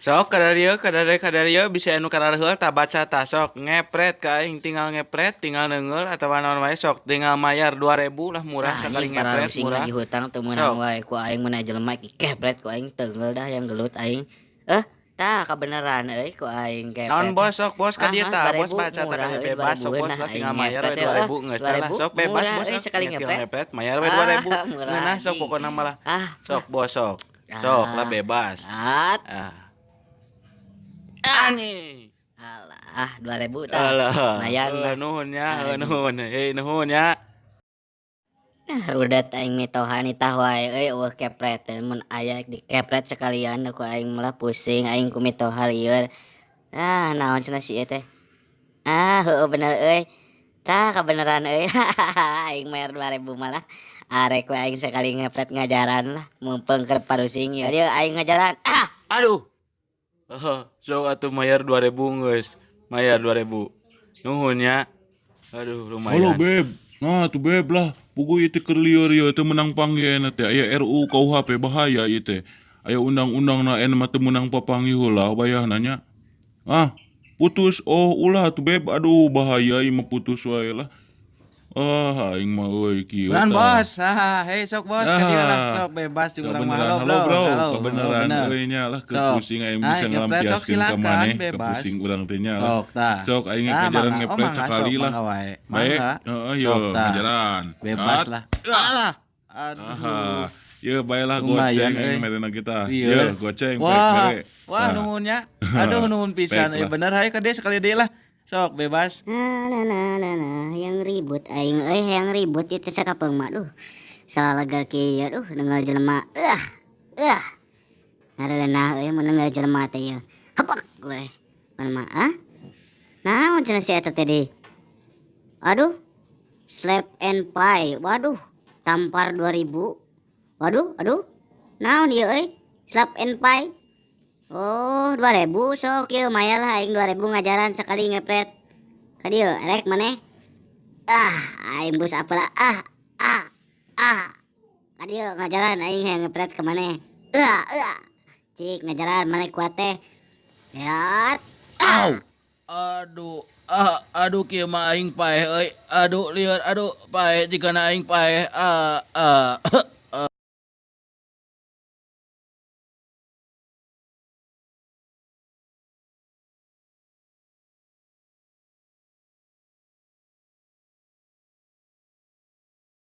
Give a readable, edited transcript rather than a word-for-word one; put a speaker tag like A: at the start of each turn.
A: Sok kadarieu, kadarieu, kadarieu, bisa anu karareuheul tah, baca tah. Sok ngepret ka aing, tinggal ngepret, tinggal neungeul atawa naon wae, sok tinggal mayar 2000 lah, murah.
B: Ah,
A: sekali
B: anjing
A: ngepret
B: pararusing
A: murah.
B: Lagi hutang teu meunang
A: Sok.
B: Wae ku aing mun aya jelema dikepret ku aing, teunggeul dah yang gelut aing. Eh, tah kabeneran euy ku aing kepret.
A: Naon, Bos? Sok, Bos, ka
B: Ah,
A: dieu
B: ah,
A: tah, Bos,
B: 2000
A: baca tah
B: murah
A: ka
B: euy,
A: bebas sok,
B: 2000
A: Bos
B: nah
A: lah,
B: aing
A: tinggal mayar we
B: ngepret euy.
A: 2000 geus tah lah.
B: 2000
A: Sok bebas,
B: murah
A: Bos
B: euy
A: lah.
B: Sekali
A: Tinggal
B: ngepret.
A: Ngepret mayar we
B: Ah,
A: 2000.
B: murah
A: Ngeunah sok
B: anjing.
A: Pokona mah lah.
B: Ah,
A: Sok, Bos, sok. Sok lah, bebas.
B: Ah,
A: Ah. Anjing.
B: Alah, 2000 tah.
A: Alah.
B: Lumayan lah.
A: Eh, nuhun ya, eh,
B: Anjing.
A: Nuhun. Hei, nuhun ya.
B: Nah, rudet aing mitoha nitah wae euy, euweuh kepreteun. Mun aya dikepret sekalian ku aing malah pusing aing ku mitoha lieur. Ah, naon cenah si ieu teh? Ah, heueuh bener euy. Tah kabeneran euy. Aing mayar 2000 malah. Arek we aing sekali ngepret ngajaran lah. Mumpung keur parusing ieu. Dieu aing ngajaran. Ah,
A: Aduh. Oh, sok atuh mayar 2000 geus. Mayar 2000. Nuhun ya. Aduh, lumayan.
C: Halo, Beb. Nah tuh, Beb lah. Puguh ieu teh keur lieur ieu teh meunang panggih teh. Aya RUU KUHP, bahaya ieu teh. Aya undang-undang na mah teu meunang papanggih heula wayahna nya. Ah, putus. Oh, ulah atuh, Beb. Aduh, bahaya ieu mah, putus wae lah. Ah, aing mah euy kieu
A: Beneran,
C: tah.
A: Bos. Ah, hei, sok, Bos, ka dieu lah.
C: Ah,
A: Sok bebas jeung urang mah.
C: Kabeneran.
A: Halo,
C: Halo, bro.
A: Halo.
C: Kabeneran
A: Bener.
C: euy nya lah,
A: Sok.
C: Keur pusing aing
A: Ah,
C: bisa
A: ngepret sok
C: ngalampiaskeun ka
A: silakan,
C: maneh,
A: bebas.
C: Kapusing urang teh nya lah.
A: Sok tah.
C: Sok aing
A: Ah,
C: ngajaran
A: mangga. Oh,
C: ngepret
A: mangga,
C: sakali
A: sok,
C: lah.
A: mangga wae.
C: Baik,
A: Mangga.
C: heeh, yo
A: Sok tah.
C: ngajaran.
A: Bebas
C: At.
A: lah.
C: Ah.
A: Alah. Aduh.
C: Aha. Ye bae lah,
A: Lumayan,
C: goceng aing
A: euy.
C: merena kita.
A: Iya.
C: Ye goceng pek
A: Wah,
C: mere.
A: wah,
C: Ah.
A: nuhun ya. Aduh, nuhun pisan.
C: Pek
A: Eh,
C: lah.
A: bener, hayu ka dieu sekali deui lah. Sok bebas.
D: Nah, nah, nah, nah, nah, yang ribut aing euy, yang ribut itu sakapeung mah, duh. Salah legar kieu, duh, dengar jelema. Ah, ah. Ngareunah euy mun dengar jelema teh ieu. Hepak we. Mun mah, ah? Naon cenah si eta teh deui? Aduh. Slap and pay. Waduh, tampar 2000. Waduh, aduh. Naon ieu euy? Slap and pay. Oh, 2000, sok ieu mayar lah aing 2000 ngajaran sekali ngepret. Ka dieu erek maneh? Ah, aing bus apalah. Ah, ah, ah. Ka dieu ngajaran aing hayang ngepret ke maneh. Ah, ah. Cik ngajaran maneh kuat teh. Ya.
E: Au. Aduh, ah, aduh, kieu mah aing paeh euy. Aduh, lieur, aduh, paeh jigana aing paeh. Ah, ah.